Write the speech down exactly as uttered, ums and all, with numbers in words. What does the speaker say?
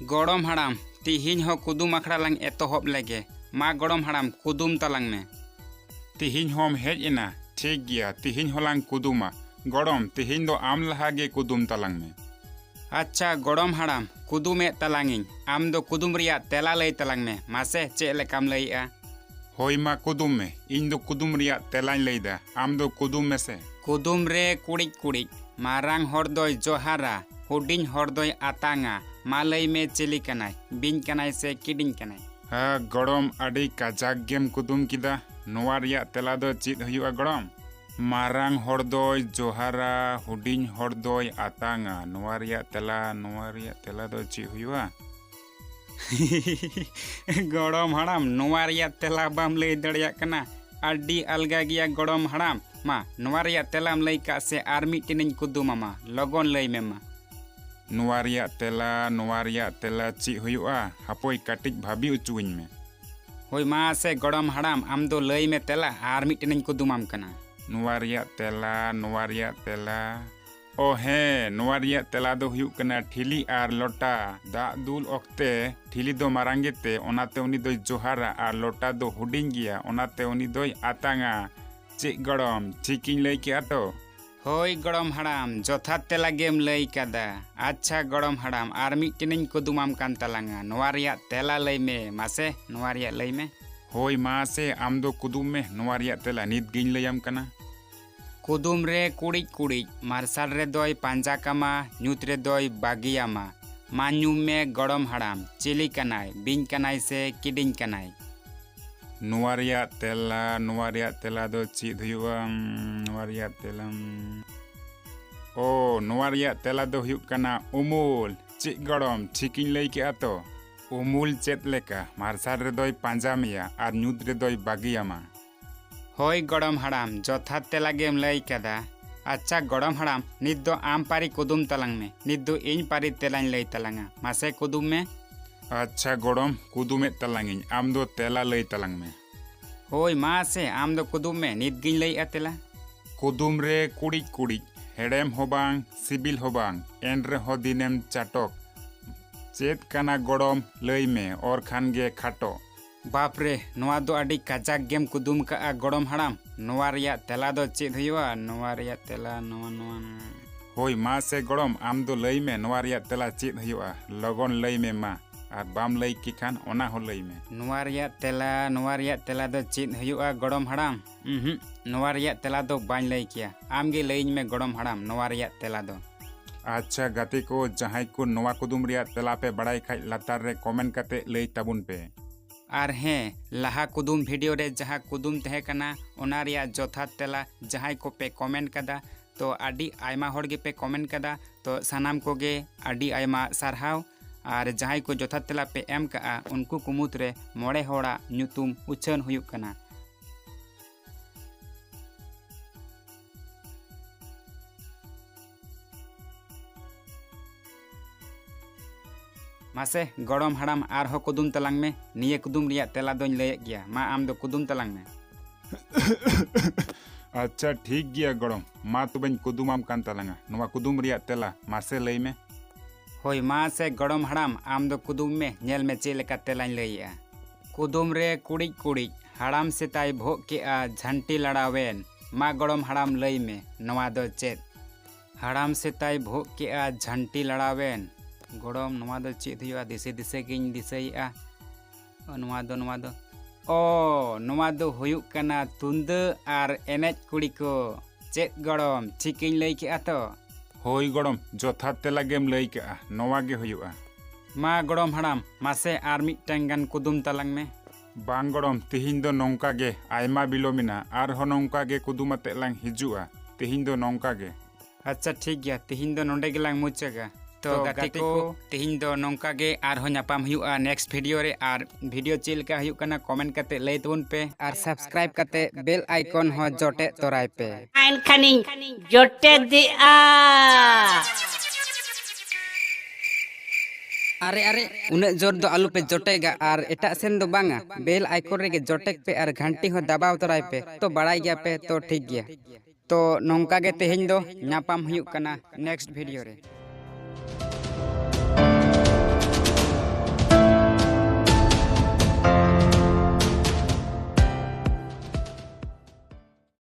ᱜᱚᱲᱚᱢ ᱦᱟᱲᱟᱢ, ᱛᱤᱦᱤᱧ ᱦᱚᱸ ᱠᱩᱫᱩᱢ ᱟᱠᱷᱲᱟ ᱞᱟᱝ ᱮᱛᱚᱦᱚᱵ ᱞᱮᱜᱮ᱾ ᱢᱟ ᱜᱚᱲᱚᱢ ᱦᱟᱲᱟᱢ, ᱠᱩᱫᱩᱢ ᱛᱟᱞᱟᱝ ᱢᱮ᱾ ᱛᱤᱦᱤᱧ ᱦᱚᱸᱢ ᱦᱮᱡ ᱮᱱᱟ? ᱴᱷᱤᱠ ᱜᱮᱭᱟ, ᱛᱤᱦᱤᱧ ᱦᱚᱸᱞᱟᱝ ᱠᱩᱫᱩᱢᱟ᱾ ᱜᱚᱲᱚᱢ, ᱛᱤᱦᱤᱧ ᱫᱚ ᱟᱢ ᱞᱟᱦᱟ ᱜᱮ ᱠᱩᱫᱩᱢ ᱛᱟᱞᱟᱝ ᱢᱮ᱾ ᱟᱪᱪᱷᱟ ᱜᱚᱲᱚᱢ ᱦᱟᱲᱟᱢ, ᱠᱩᱫᱩᱢᱮᱫ ᱛᱟᱞᱟᱝ ᱤᱧ᱾ ᱟᱢ ᱫᱚ ᱠᱩᱫᱩᱢ ᱨᱮᱭᱟᱜ ᱛᱮᱞᱟ ᱞᱟᱹᱭ ᱛᱟᱞᱟᱝ ᱢᱮ᱾ ᱢᱟᱥᱮ, ᱪᱮᱫ ᱞᱮᱠᱟᱢ ᱞᱟᱹᱭᱮᱜᱼᱟ? ᱦᱳᱭ, ᱢᱟ ᱠᱩᱫᱩᱢ ᱢᱮ᱾ ᱤᱧ ᱫᱚ ᱠᱩᱫᱩᱢ ᱨᱮᱭᱟᱜ ᱛᱮᱞᱟᱧ ᱞᱟᱹᱭᱫᱟ, ᱟᱢ ᱫᱚ ᱠᱩᱫᱩᱢ ᱢᱮᱥᱮ᱾ ᱠᱩᱫᱩᱢ ᱨᱮ ᱠᱩᱲᱤᱫ ᱠᱩᱲᱤᱫ, ᱢᱟᱨᱟᱝ ᱦᱚᱲ ᱫᱚᱭ ᱡᱚᱦᱟᱨᱟ, ᱦᱩᱰᱤᱧ ᱦᱚᱲ ᱫᱚᱭ ᱟᱛᱟᱝᱟ᱾ ᱢᱟ ᱞᱟᱹᱭ ᱢᱮ, ᱪᱤᱞᱤ ᱠᱟᱱᱟᱭ? ᱵᱤᱧ ᱠᱟᱱᱟᱭ ᱥᱮ ᱠᱤᱰᱤᱧ ᱠᱟᱱᱟᱭ? ᱦᱮᱸ ᱜᱚᱲᱚᱢ, ᱟᱹᱰᱤ ᱠᱟᱡᱟᱠ ᱜᱮᱢ ᱠᱩᱫᱩᱢ ᱠᱮᱫᱟ᱾ ᱱᱚᱣᱟ ᱨᱮᱭᱟᱜ ᱛᱮᱞᱟ ᱫᱚ ᱪᱮᱫ ᱦᱩᱭᱩᱜᱼᱟ ᱜᱚᱲᱚᱢ? ᱢᱟᱨᱟᱝ ᱦᱚᱲ ᱫᱚᱭ ᱡᱚᱦᱟᱨᱟ, ᱦᱩᱰᱤᱧ ᱦᱚᱲ ᱫᱚᱭ ᱟᱛᱟᱝᱟ᱾ ᱱᱚᱣᱟ ᱨᱮᱭᱟᱜ ᱛᱮᱞᱟ, ᱱᱚᱣᱟ ᱨᱮᱭᱟᱜ ᱛᱮᱞᱟ ᱫᱚ ᱪᱮᱫ ᱦᱩᱭᱩᱜᱼᱟ? ᱜᱚᱲᱚᱢ ᱦᱟᱲᱟᱢ, ᱱᱚᱣᱟ ᱨᱮᱭᱟᱜ ᱛᱮᱞᱟ ᱵᱟᱢ ᱞᱟᱹᱭ ᱫᱟᱲᱮᱭᱟᱜ ᱠᱟᱱᱟ? ᱟᱹᱰᱤ ᱟᱞᱜᱟ ᱜᱮᱭᱟ ᱜᱚᱲᱚᱢ ᱦᱟᱲᱟᱢ᱾ ᱢᱟ, ᱱᱚᱣᱟ ᱨᱮᱭᱟᱜ ᱛᱮᱞᱟᱢ ᱞᱟᱹᱭ ᱠᱟᱜ ᱥᱮ ᱟᱨ ᱢᱤᱫᱴᱮᱱᱤᱧ ᱠᱩᱫᱩᱢ ᱟᱢᱟ, ᱞᱚᱜᱚᱱ ᱞᱟᱹᱭ ᱢᱮ ᱢᱟ᱾ ᱱᱚᱣᱟ ᱨᱮᱭᱟᱜ ᱛᱮᱞᱟ, ᱱᱚᱣᱟ ᱨᱮᱭᱟᱜ ᱛᱮᱞᱟ ᱪᱮᱫ ᱦᱩᱭᱩᱜᱼᱟ? ᱦᱟᱯᱳᱭ ᱠᱟᱹᱴᱤᱡ ᱵᱷᱟᱹᱵᱤ ᱦᱚᱪᱚᱣᱟᱹᱧ ᱢᱮ᱾ ᱦᱳᱭ ᱢᱟ ᱥᱮ ᱜᱚᱲᱚᱢ ᱦᱟᱲᱟᱢ, ᱟᱢ ᱫᱚ ᱞᱟᱹᱭ ᱢᱮ ᱛᱮᱞᱟ, ᱟᱨ ᱢᱤᱫᱴᱮᱱᱤᱧ ᱠᱩᱫᱩᱢᱟᱢ ᱠᱟᱱᱟ᱾ ᱱᱚᱣᱟ ᱨᱮᱭᱟᱜ ᱛᱮᱞᱟ, ᱱᱚᱣᱟ ᱨᱮᱭᱟᱜ ᱛᱮᱞᱟ᱾ ᱚ ᱦᱮᱸ, ᱱᱚᱣᱟ ᱨᱮᱭᱟᱜ ᱛᱮᱞᱟ ᱫᱚ ᱦᱩᱭᱩᱜ ᱠᱟᱱᱟ ᱴᱷᱤᱞᱤ ᱟᱨ ᱞᱚᱴᱟ᱾ ᱫᱟᱜ ᱫᱩᱞ ᱚᱠᱛᱮ ᱴᱷᱤᱞᱤ ᱫᱚ ᱢᱟᱨᱟᱝ ᱜᱮᱛᱮ, ᱚᱱᱟᱛᱮ ᱩᱱᱤ ᱫᱚᱭ ᱡᱚᱦᱟᱨᱟ ᱟᱨ ᱞᱚᱴᱟ ᱫᱚ ᱦᱩᱰᱤᱧ ᱜᱮᱭᱟ, ᱚᱱᱟᱛᱮ ᱩᱱᱤ ᱫᱚᱭ ᱟᱛᱟᱝᱟ᱾ ᱪᱮᱫ ᱜᱚᱲᱚᱢ, ᱴᱷᱤᱠᱤᱧ ᱞᱟᱹᱭ ᱠᱮᱜᱼᱟ ᱛᱚ? ᱦᱳᱭ ᱜᱚᱲᱚᱢ ᱦᱟᱲᱟᱢ, ᱡᱚᱛᱷᱟᱛ ᱛᱮᱞᱟ ᱜᱮᱢ ᱞᱟᱹᱭ ᱠᱟᱫᱟ᱾ ᱟᱪᱪᱷᱟ ᱜᱚᱲᱚᱢ ᱦᱟᱲᱟᱢ, ᱟᱨ ᱢᱤᱫᱴᱮᱱᱤᱧ ᱠᱩᱫᱩᱢᱟᱢ ᱠᱟᱱ ᱛᱟᱞᱟᱝᱟ, ᱱᱚᱣᱟ ᱨᱮᱭᱟᱜ ᱛᱮᱞᱟ ᱞᱟᱹᱭ ᱢᱮ ᱢᱟᱥᱮ, ᱱᱚᱣᱟ ᱨᱮᱭᱟᱜ ᱞᱟᱹᱭ ᱢᱮ᱾ ᱦᱳᱭ ᱢᱟ ᱥᱮ, ᱟᱢ ᱫᱚ ᱠᱩᱫᱩᱢ ᱢᱮ, ᱱᱚᱣᱟ ᱨᱮᱭᱟᱜ ᱛᱮᱞᱟ ᱱᱤᱛ ᱜᱤᱧ ᱞᱟᱹᱭᱟᱢ ᱠᱟᱱᱟ᱾ ᱠᱩᱫᱩᱢ ᱨᱮ ᱠᱩᱲᱤᱫ ᱠᱩᱲᱤᱫ, ᱢᱟᱨᱥᱟᱞ ᱨᱮᱫᱚᱭ ᱯᱟᱸᱡᱟ ᱠᱟᱢᱟ, ᱧᱩᱛ ᱨᱮᱫᱚᱭ ᱵᱟᱹᱜᱤᱭᱟᱢᱟ᱾ ᱢᱟ ᱧᱩᱢ ᱢᱮ ᱜᱚᱲᱚᱢ ᱦᱟᱲᱟᱢ, ᱪᱤᱞᱤ ᱠᱟᱱᱟᱭ, ᱵᱤᱧ ᱠᱟᱱᱟᱭ ᱥᱮ ᱠᱤᱰᱤᱧ ᱠᱟᱱᱟᱭ? ᱱᱚᱣᱟ ᱨᱮᱭᱟᱜ ᱛᱮᱞᱟ, ᱱᱚᱣᱟ ᱨᱮᱭᱟᱜ ᱛᱮᱞᱟ ᱫᱚ ᱪᱮᱫ ᱦᱩᱭᱩᱜᱼᱟ? ᱩᱢ, ᱱᱚᱣᱟ ᱨᱮᱭᱟᱜ ᱛᱮᱞᱟ, ᱩᱢ, ᱳ, ᱱᱚᱣᱟ ᱨᱮᱭᱟᱜ ᱛᱮᱞᱟ ᱫᱚ ᱦᱩᱭᱩᱜ ᱠᱟᱱᱟ ᱩᱢᱩᱞ᱾ ᱪᱮᱫ ᱜᱚᱲᱚᱢ, ᱴᱷᱤᱠᱤᱧ ᱞᱟᱹᱭ ᱠᱮᱜᱼᱟ ᱛᱚ? ᱩᱢᱩᱞ ᱪᱮᱫ ᱞᱮᱠᱟ, ᱢᱟᱨᱥᱟᱞ ᱨᱮᱫᱚᱭ ᱯᱟᱸᱡᱟ ᱢᱮᱭᱟ ᱟᱨ ᱧᱩᱛ ᱨᱮᱫᱚᱭ ᱵᱟᱹᱜᱤᱭᱟᱢᱟ᱾ ᱦᱳᱭ ᱜᱚᱲᱚᱢ ᱦᱟᱲᱟᱢ, ᱡᱚᱛᱷᱟᱛ ᱛᱮᱞᱟ ᱜᱮᱢ ᱞᱟᱹᱭ ᱠᱟᱫᱟ᱾ ᱟᱪᱪᱷᱟ ᱜᱚᱲᱚᱢ ᱦᱟᱲᱟᱢ, ᱱᱤᱛ ᱫᱚ ᱟᱢ ᱯᱟᱹᱨᱤ ᱠᱩᱫᱩᱢ ᱛᱟᱞᱟᱝ ᱢᱮ᱾ ᱱᱤᱛ ᱫᱚ ᱤᱧ ᱯᱟᱹᱨᱤ ᱛᱮᱞᱟᱧ ᱞᱟᱹᱭ ᱛᱟᱞᱟᱝᱟ᱾ ᱢᱟᱥᱮ ᱠᱩᱫᱩᱢ ᱢᱮ᱾ ᱟᱪᱪᱷᱟ ᱜᱚᱲᱚᱢ, ᱠᱩᱫᱩᱢᱮᱫ ᱛᱟᱞᱟᱝ ᱤᱧ, ᱟᱢ ᱫᱚ ᱛᱮᱞᱟ ᱞᱟᱹᱭ ᱛᱟᱞᱟᱝ ᱢᱮ᱾ ᱦᱳᱭ ᱢᱟ ᱥᱮ, ᱟᱢ ᱫᱚ ᱠᱩᱫᱩᱢ ᱢᱮ, ᱱᱤᱛ ᱜᱤᱧ ᱞᱟᱹᱭᱮᱜᱼᱟ ᱛᱮᱞᱟ᱾ ᱠᱩᱫᱩᱢ ᱨᱮ ᱠᱩᱲᱤᱫ ᱠᱩᱲᱤᱫ, ᱦᱮᱲᱮᱢ ᱦᱚᱸ ᱵᱟᱝ, ᱥᱤᱵᱤᱞ ᱦᱚᱸ ᱵᱟᱝ, ᱮᱱ ᱨᱮᱦᱚᱸ ᱫᱤᱱᱮᱢ ᱪᱟᱴᱚᱠ᱾ ᱪᱮᱫ ᱠᱟᱱᱟ ᱜᱚᱲᱚᱢ? ᱞᱟᱹᱭ ᱢᱮ, ᱚᱨ ᱠᱷᱟᱱ ᱜᱮ ᱠᱷᱟᱴᱚ᱾ ᱵᱟᱯ ᱨᱮ, ᱱᱚᱣᱟ ᱫᱚ ᱟᱹᱰᱤ ᱠᱟᱡᱟᱠ ᱜᱮᱢ ᱠᱩᱫᱩᱢ ᱠᱟᱜᱼᱟ ᱜᱚᱲᱚᱢ ᱦᱟᱲᱟᱢ᱾ ᱱᱚᱣᱟ ᱨᱮᱭᱟᱜ ᱛᱮᱞᱟ ᱫᱚ ᱪᱮᱫ ᱦᱩᱭᱩᱜᱼᱟ? ᱱᱚᱣᱟ ᱨᱮᱭᱟᱜ ᱛᱮᱞᱟ ᱱᱚᱣᱟ, ᱱᱚᱣᱟ, ᱱᱚᱣᱟ᱾ ᱦᱳᱭ, ᱢᱟ ᱥᱮ ᱜᱚᱲᱚᱢ, ᱟᱢ ᱫᱚ ᱞᱟᱹᱭ ᱢᱮ, ᱱᱚᱣᱟ ᱨᱮᱭᱟᱜ ᱛᱮᱞᱟ ᱪᱮᱫ ᱦᱩᱭᱩᱜᱼᱟ? ᱞᱚᱜᱚᱱ ᱞᱟᱹᱭ ᱢᱮ ᱢᱟ, ᱟᱨ ᱵᱟᱢ ᱞᱟᱹᱭ ᱠᱮ ᱠᱷᱟᱱ ᱚᱱᱟ ᱦᱚᱸ ᱞᱟᱹᱭ ᱢᱮ᱾ ᱱᱚᱣᱟ ᱨᱮᱭᱟᱜ ᱛᱮᱞᱟ, ᱱᱚᱣᱟ ᱨᱮᱭᱟᱜ ᱛᱮᱞᱟ ᱫᱚ ᱪᱮᱫ ᱦᱩᱭᱩᱜᱼᱟ ᱜᱚᱲᱚᱢ ᱦᱟᱲᱟᱢ? ᱩᱸᱦᱩᱸᱜ, ᱱᱚᱣᱟ ᱨᱮᱭᱟᱜ ᱛᱮᱞᱟ ᱫᱚ ᱵᱟᱹᱧ ᱞᱟᱹᱭ ᱠᱮᱭᱟ᱾ ᱟᱢ ᱜᱮ ᱞᱟᱹᱭᱟᱹᱧ ᱢᱮ ᱜᱚᱲᱚᱢ ᱦᱟᱲᱟᱢ, ᱱᱚᱣᱟ ᱨᱮᱭᱟᱜ ᱛᱮᱞᱟ ᱫᱚ᱾ ᱟᱪᱪᱷᱟ ᱜᱟᱛᱮ ᱠᱚ, ᱡᱟᱦᱟᱸᱭ ᱠᱚ ᱱᱚᱣᱟ ᱠᱩᱫᱩᱢ ᱨᱮᱭᱟᱜ ᱛᱮᱞᱟ ᱯᱮ ᱵᱟᱲᱟᱭ ᱠᱷᱟᱡ, ᱞᱟᱛᱟᱨ ᱨᱮ comment ᱠᱟᱛᱮ ᱞᱟᱹᱭ ᱛᱟᱵᱚᱱ ᱯᱮ᱾ ᱟᱨ ᱦᱮᱸ, ᱞᱟᱦᱟ ᱠᱩᱫᱩᱢ video ᱨᱮ ᱡᱟᱦᱟᱸ ᱠᱩᱫᱩᱢ ᱛᱟᱦᱮᱸ ᱠᱟᱱᱟ, ᱚᱱᱟ ᱨᱮᱭᱟᱜ ᱡᱚᱛᱷᱟᱛ ᱛᱮᱞᱟ ᱡᱟᱦᱟᱸᱭ ᱠᱚᱯᱮ comment ᱠᱟᱫᱟ, ᱛᱚ ᱟᱹᱰᱤ ᱟᱭᱢᱟ ᱦᱚᱲ ᱜᱮᱯᱮ comment ᱠᱟᱫᱟ, ᱛᱚ ᱥᱟᱱᱟᱢ ᱠᱚᱜᱮ ᱟᱹᱰᱤ ᱟᱭᱢᱟ ᱥᱟᱨᱦᱟᱣ᱾ ᱟᱨ ᱡᱟᱦᱟᱸᱭ ᱠᱚ ᱡᱚᱛᱷᱟᱛ ᱛᱮᱞᱟ ᱯᱮ ᱮᱢ ᱠᱟᱜᱼᱟ, ᱩᱱᱠᱩ ᱠᱚ ᱢᱩᱫᱽᱨᱮ ᱢᱚᱬᱮ ᱦᱚᱲᱟᱜ ᱧᱩᱛᱩᱢ ᱩᱪᱷᱟᱹᱱ ᱦᱩᱭᱩᱜ ᱠᱟᱱᱟ᱾ ᱢᱟᱥᱮ ᱜᱚᱲᱚᱢ ᱦᱟᱲᱟᱢ, ᱟᱨᱦᱚᱸ ᱠᱩᱫᱩᱢ ᱛᱟᱞᱟᱝ ᱢᱮ᱾ ᱱᱤᱭᱟᱹ ᱠᱩᱫᱩᱢ ᱨᱮᱭᱟᱜ ᱛᱮᱞᱟ ᱫᱚᱧ ᱞᱟᱹᱭᱮᱫ ᱜᱮᱭᱟ, ᱢᱟ ᱟᱢ ᱫᱚ ᱠᱩᱫᱩᱢ ᱛᱟᱞᱟᱝ ᱢᱮ᱾ ᱟᱪᱪᱷᱟ ᱴᱷᱤᱠ ᱜᱮᱭᱟ ᱜᱚᱲᱚᱢ, ᱢᱟ ᱛᱚᱵᱮᱧ ᱠᱩᱫᱩᱢᱟᱢ ᱠᱟᱱ ᱛᱟᱞᱟᱝᱟ᱾ ᱱᱚᱣᱟ ᱠᱩᱫᱩᱢ ᱨᱮᱭᱟᱜ ᱛᱮᱞᱟ ᱢᱟᱥᱮ ᱞᱟᱹᱭ ᱢᱮ᱾ ᱦᱳᱭ, ᱢᱟ ᱥᱮ ᱜᱚᱲᱚᱢ ᱦᱟᱲᱟᱢ, ᱟᱢ ᱫᱚ ᱠᱩᱫᱩᱢ ᱢᱮ, ᱧᱮᱞ ᱢᱮ ᱪᱮᱫ ᱞᱮᱠᱟ ᱛᱮᱞᱟᱧ ᱞᱟᱹᱭᱮᱜᱼᱟ᱾ ᱠᱩᱫᱩᱢ ᱨᱮ ᱠᱩᱲᱤᱫ ᱠᱩᱲᱤᱫ ᱦᱟᱲᱟᱢ ᱥᱮᱛᱟᱭ ᱵᱷᱚᱜ ᱠᱮᱜᱼᱟ, ᱡᱷᱟᱱᱴᱤ ᱞᱟᱲᱟᱣᱮᱱ᱾ ᱢᱟ ᱜᱚᱲᱚᱢ ᱦᱟᱲᱟᱢ ᱞᱟᱹᱭ ᱢᱮ, ᱱᱚᱣᱟ ᱫᱚ ᱪᱮᱫ? ᱦᱟᱲᱟᱢ ᱥᱮᱛᱟᱭ ᱵᱷᱚᱜ ᱠᱮᱜᱼᱟ, ᱡᱷᱟᱱᱴᱤ ᱞᱟᱲᱟᱣᱮᱱ᱾ ᱜᱚᱲᱚᱢ, ᱱᱚᱣᱟ ᱫᱚ ᱪᱮᱫ ᱦᱩᱭᱩᱜᱼᱟ? ᱫᱤᱥᱟᱹ ᱫᱤᱥᱟᱹ ᱜᱤᱧ ᱫᱤᱥᱟᱹᱭᱮᱜᱼᱟ᱾ ᱚ, ᱱᱚᱣᱟ ᱫᱚ, ᱱᱚᱣᱟ ᱫᱚ, ᱚ, ᱱᱚᱣᱟ ᱫᱚ ᱦᱩᱭᱩᱜ ᱠᱟᱱᱟ ᱛᱩᱢᱫᱟᱹ ᱟᱨ ᱮᱱᱮᱡ ᱠᱩᱲᱤ ᱠᱚ᱾ ᱪᱮᱫ ᱜᱚᱲᱚᱢ, ᱴᱷᱤᱠᱤᱧ ᱞᱟᱹᱭ ᱠᱮᱜᱼᱟ ᱛᱚ? ᱦᱳᱭ ᱜᱚᱲᱚᱢ, ᱡᱚᱛᱷᱟᱛ ᱛᱮᱞᱟ ᱜᱮᱢ ᱞᱟᱹᱭ ᱠᱟᱜᱼᱟ, ᱱᱚᱣᱟ ᱜᱮ ᱦᱩᱭᱩᱜᱼᱟ᱾ ᱢᱟ ᱜᱚᱲᱚᱢ ᱦᱟᱲᱟᱢ, ᱢᱟᱥᱮ ᱟᱨ ᱢᱤᱫᱴᱟᱝ ᱜᱟᱱ ᱠᱩᱫᱩᱢ ᱛᱟᱞᱟᱝ ᱢᱮ᱾ ᱵᱟᱝ ᱜᱚᱲᱚᱢ, ᱛᱤᱦᱤᱧ ᱫᱚ ᱱᱚᱝᱠᱟ ᱜᱮ, ᱟᱭᱢᱟ ᱵᱤᱞᱚᱢ ᱮᱱᱟ, ᱟᱨᱦᱚᱸ ᱱᱚᱝᱠᱟ ᱜᱮ ᱠᱩᱫᱩᱢ ᱟᱛᱮᱫ ᱞᱟᱝ ᱦᱤᱡᱩᱜᱼᱟ᱾ ᱛᱤᱦᱤᱧ ᱫᱚ ᱱᱚᱝᱠᱟ ᱜᱮ᱾ ᱟᱪᱪᱷᱟ ᱴᱷᱤᱠ ᱜᱮᱭᱟ, ᱛᱤᱦᱤᱧ ᱫᱚ ᱱᱚᱸᱰᱮ ᱜᱮᱞᱟᱝ ᱢᱩᱪᱟᱹᱫᱟ᱾ ᱛᱚ ᱛᱚ ᱜᱟᱛᱮ ᱜᱟᱛᱮ ᱠᱚ, ᱠᱚ, ᱛᱤᱦᱤᱧ ᱫᱚ ᱱᱚᱝᱠᱟ ᱜᱮ, ᱟᱨᱦᱚᱸ ᱧᱟᱯᱟᱢ ᱦᱩᱭᱩᱜᱼᱟ next video ᱨᱮ᱾ ᱟᱨ video ᱪᱮᱫ ᱞᱮᱠᱟ ᱦᱩᱭᱩᱜ ᱠᱟᱱᱟ comment ᱠᱟᱛᱮ ᱞᱟᱹᱭ ᱛᱟᱵᱚᱱ ᱯᱮ, ᱟᱨ subscribe ᱠᱟᱛᱮ bell icon ᱦᱚᱸ ᱡᱚᱴᱮᱫ ᱛᱚᱨᱟᱭ ᱯᱮ᱾ ᱮᱱᱠᱷᱟᱱᱤᱧ ᱡᱚᱴᱮᱫᱮᱜᱼᱟ᱾ ᱟᱨᱮ, ᱟᱨᱮ, ᱩᱱᱟᱹᱜ ᱡᱳᱨ ᱫᱚ ᱟᱞᱚᱯᱮ ᱡᱚᱴᱮᱜᱟ, ᱟᱨ ᱮᱴᱟᱜ ᱥᱮᱱ ᱫᱚ ᱵᱟᱝᱟ, bell icon ᱨᱮᱜᱮ ᱡᱚᱴᱮᱜ ᱯᱮ ᱟᱨ ᱜᱷᱟᱱᱴᱤ ᱦᱚᱸ ᱫᱟᱵᱟᱣ ᱛᱚᱨᱟᱭ ᱯᱮ᱾ ᱛᱚ ᱵᱟᱲᱟᱭ ᱜᱮᱭᱟ ᱯᱮ, ᱛᱚ ᱴᱷᱤᱠ ᱜᱮᱭᱟ᱾ ᱛᱚ ᱱᱚᱝᱠᱟ ᱜᱮ ᱛᱮᱦᱮᱧ ᱫᱚ ᱧᱟᱯᱟᱢ ᱦᱩᱭᱩᱜ ᱠᱟᱱᱟ next video ᱨᱮ᱾